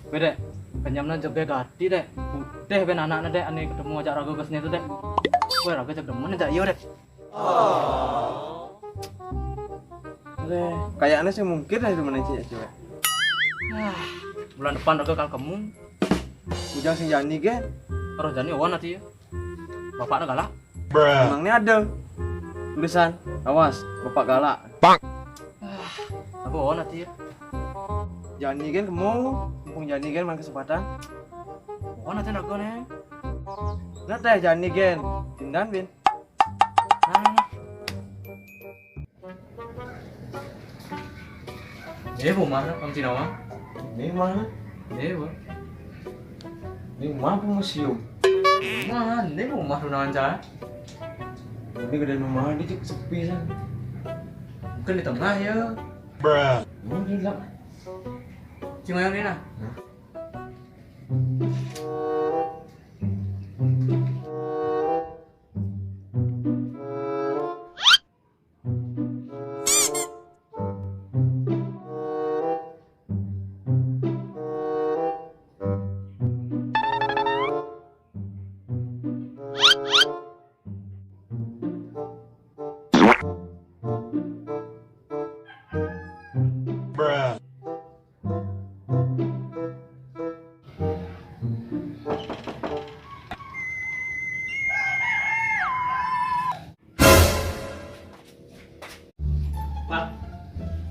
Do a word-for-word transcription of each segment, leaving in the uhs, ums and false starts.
Wéh, Dék, kenyemna jeg gati, Dék. Putih ben anakna, Dék, ane ketemu ajak raga ke seni tu, Dék. Wéh, raga jeg demen ajak iyo, Dék. Wéh, kayaknya sih mungkin lah demen cewek. Ah, bulan depan raga kal kemu. Bujang sing jani gen. Terus jani wan ati ya. Bapaknya galak. Emangnya ada tulisan, "Awas, bapak galak"? Aku wan ati ya. Jani gen kemu, mumpung jani gen mana kesempatan. Wan ati nak ne. Nah teh jani gen, pindan bin. Nah. Ini rumah, Bang Cinawa. Ini rumah. Ini rumah. Ini rumah apa museum? Mana ini rumah tunangan saya? Ini gede rumah, ini cek sepi kan. Mungkin di tengah ya. Bruh. Ini di belakang. Cuma yang ini nah. Hah? Pak.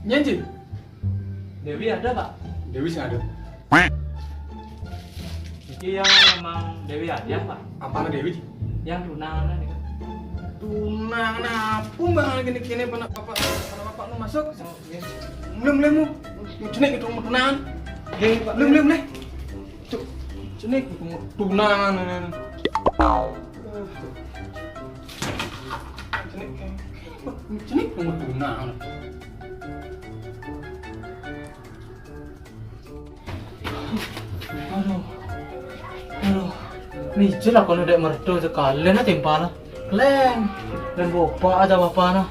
Nyenji. Dewi ada, Pak? Dewi sih ada. Iki yang emang Dewi ada, Pak? Apa Dewi? Yang tunangan ini kan. Tunangan apa, Bang? Gini-gini, pada bapak, pada bapak mau masuk. Belum, belum, belum. Cenik itu mau tunangan. Belum, belum, belum. Cuk, cenik itu mau tunangan ini. Cenik, cenik itu mau tunangan. Aduh. Aduh. Mijil aku ndek merdo sekali na timpal. Kleng. Dan bopak aja bapak na.